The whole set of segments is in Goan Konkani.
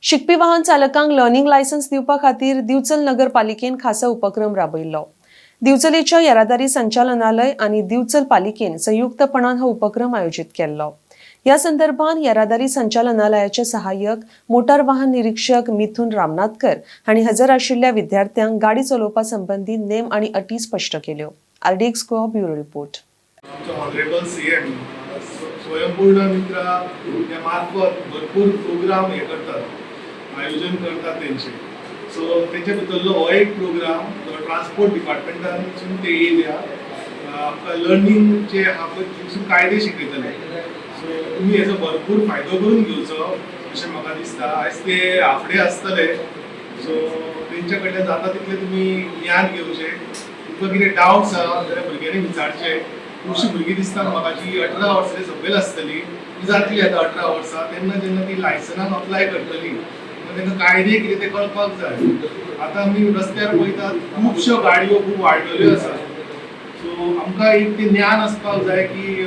शिकपी वाहन चालकांक लर्निंग लायसन्स दिवपा खातीर दिवचल नगरपालिकेन खासा उपक्रम राबयल्लो. दिवचलेच्या येरादारी संचालनालय आनी दिवचल पालिकेन संयुक्तपणान हो उपक्रम आयोजीत केल्लो. ह्या संदर्भात येरादारी संचालनालयाचे सहाय्यक मोटार वाहन निरीक्षक मिथुन रामनाथकर हांणी हजर आशिल्ल्या विद्यार्थ्यांक गाडी चलोवपा संबंदी नेम आनी अटी स्पश्ट केल्यो. RDX Goa, bureau report. आमचे ऑनरेबल सीएम स्वयंपूर्ण मित्रा ह्या मार्फत भरपूर प्रोग्राम हे करतात, आयोजन करतात तेंचे. सो तेंच्या भितरलो हो एक प्रोग्राम ट्रान्सपोर्ट डिपार्टमेंटानसून ते येयल्या. आमकां लर्निंग जे आहा पळय, थंयसून कायदे शिकयतले. सो तुमी हेजो भरपूर फायदो करून घेवचो अशें म्हाका दिसता. आयज ते हाफ डे आसतले, सो तेंच्या कडल्यान जाता तितलें तुमी ज्ञान घेवचें. तुमकां कितें डावट्स आहा जाल्यार भुरग्यांनी विचारचे. खुबशीं भुरगीं दिसता म्हाका जी 18 वर्सां सकयल आसतली, ती जातली आतां 18 वर्सां तेन्ना जेन्ना ती लायसनाक अप्लाय करतली तेन्ना तांकां कायदे कितें ते कळपाक जाय. आतां आमी रस्त्यार पळयतात, खुबश्यो गाडयो खूब वाडलेल्यो आसात. सो आमकां एक तें ज्ञान आसपाक जाय की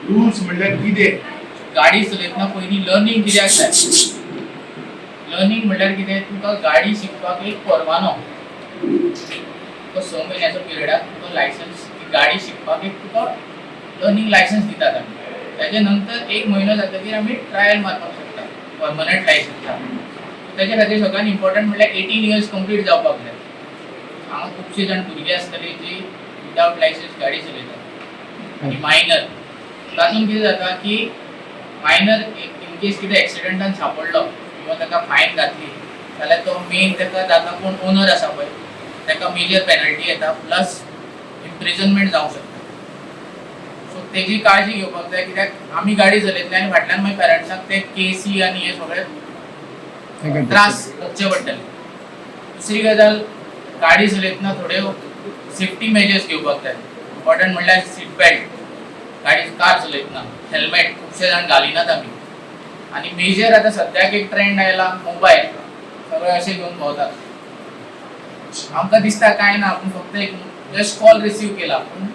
रुल्स म्हणल्यार कितें. गाडी चलयतना पयलीं लर्निंग कित्याक जाय? लर्निंग म्हणल्यार कितें? तुका गाडी शिकपाक एक परवानो, तुका 6 म्हयन्याचो पिरियडाक तुका लायसन्स, ती गाडी शिकपाक एक तुका लर्निंग लायसन्स दितात आमी. ताजे नंतर एक म्हयनो जातकीर आमी ट्रायल मारपाक शकता परमनंट लायसन्सा. ताच्या खातीर सगळ्यात इम्पॉर्टंट म्हणल्यार 18 इयर्स कंप्लीट जावपाक जाय. हांगा खुबशे जाण भुरगे आसतले जी विदावट लायसन्स गाडी चलयतात आनी मायनर. तातूंत कितें जाता की मायनर इन केस कितें एक्सिडंटान सापडलो किंवा ताका फायन घातली जाल्यार तो मेन ताका जाता कोण ओनर आसा पळय, ताका मेजर पेनल्टी येता, प्लस इम्प्रिजनमेंट जावंक शकता. सो तेजी काळजी घेवपाक जाय, कित्याक आमी गाडी चलयतले आनी फाटल्यान मागीर पेरंट्सांक ते केसी आनी हे सगळे त्रास भोगचे पडटले. दुसरी गजाल, गाडी चलयतना थोड्यो सेफ्टी मेजर्स घेवपाक जाय. इम्पॉर्टंट म्हणल्यार सीट बेल्ट गाडी कार चलयतना, हेल्मेट खुबशे जाण घालिनात आमी. आनी मेजर आतां सद्याक एक ट्रेंड आयला, मोबायल सगळे अशे घेवन भोंवतात. आमकां दिसता कांय ना, आपूण फक्त एक जस्ट कॉल रिसीव केला, पूण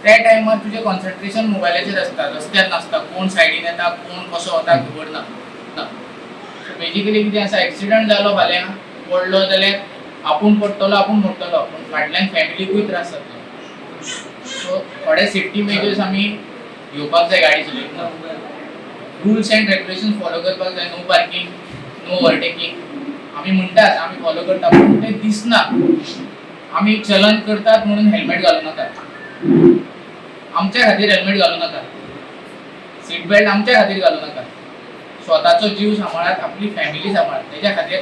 त्या टायमार तुजें कॉन्सन्ट्रेशन मोबायलाचेर आसता, रस्त्यार नासता. कोण सायडीन येता, कोण कसो वता, खबर ना. सो बेजिकली कितें आसा, एक्सिडंट जालो फाल्यां, पडलो जाल्यार आपूण पडटलो, आपूण मोडटलो, पूण फाटल्यान फॅमिलीकूय त्रास जातलो. सो थोडे सेफ्टी मेजर्स आमी घेवपाक जाय. गाडी चलयतना रुल्स अँड रेग्युलेशन फॉलो करपाक जाय. नो पार्किंग, नो ओव्हरटेकिंग आमी म्हणटात, आमी फॉलो करता, पूण तें दिसना. आमी चलन करतात म्हणून हेल्मेट घालूं नाकात. आमच्या खातीर हेल्मेट घालूं नाकात, सीट बेल्ट आमच्या खातीर घालूं नाकात. स्वताचो जीव सांबाळात, आपली फॅमिली सांबाळात, तेच्या खातीर.